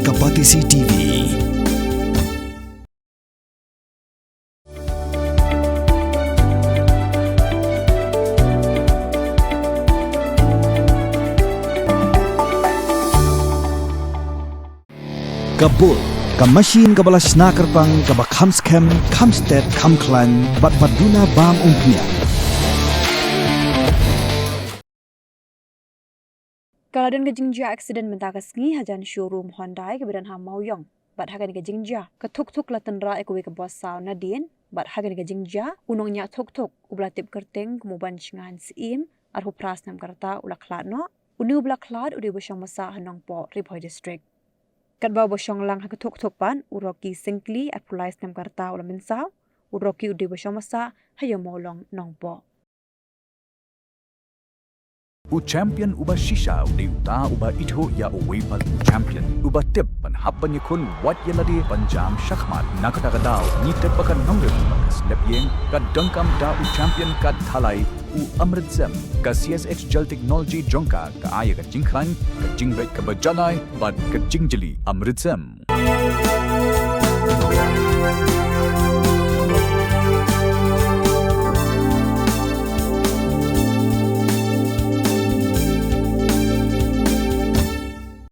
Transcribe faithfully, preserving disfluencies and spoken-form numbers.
Ka Batesi T V. Ka Bull, ka machine kaba la shna kyrpang, kaba kham skhem, kham stet, kham khlaiñ, bad ba duna bam umphniang. Ka la don ka jingjia accident mynta ka sngi hajan showroom Hyundai kaba don ha Mawïong. Bad ha kane ka jingjia, ka tuk tuk la tynrah ïa kawei ka bos saw nadien. Bad ha kane ka jingjia, u nongñiah tuk tuk, uba la tip kyrteng kum u Banshngaiñ Syiem, arphew phra snem ka rta, u la khlad noh. Une uba la khlad u dei uba shong basa ha Nongpoh, Ri Bhoi District. Katba uba shong lang ha ka tuk tuk pat, u Rocky Syngkli, arphew lai snem ka rta, u la mynsaw. U Rocky u dei uba shong basa ha Ïew Mawlong, Nongpoh. U champion uba shisha u dei uta uba ithuh ïa uwei pat u champion. Uba tip ban hap ban ïakhun wat ïa lade ban jam shakhmat. Na kata ka daw ngi tip ba ka nongrim bad ka step ïing ka donkam da u champion ka thalai, u Amrit Zem. Ka C S H Gel Technology jong ka ka ai ïa ka jingkhlaiñ, ka jingbit kaba janai bad ka jingjli. Amrit Zem.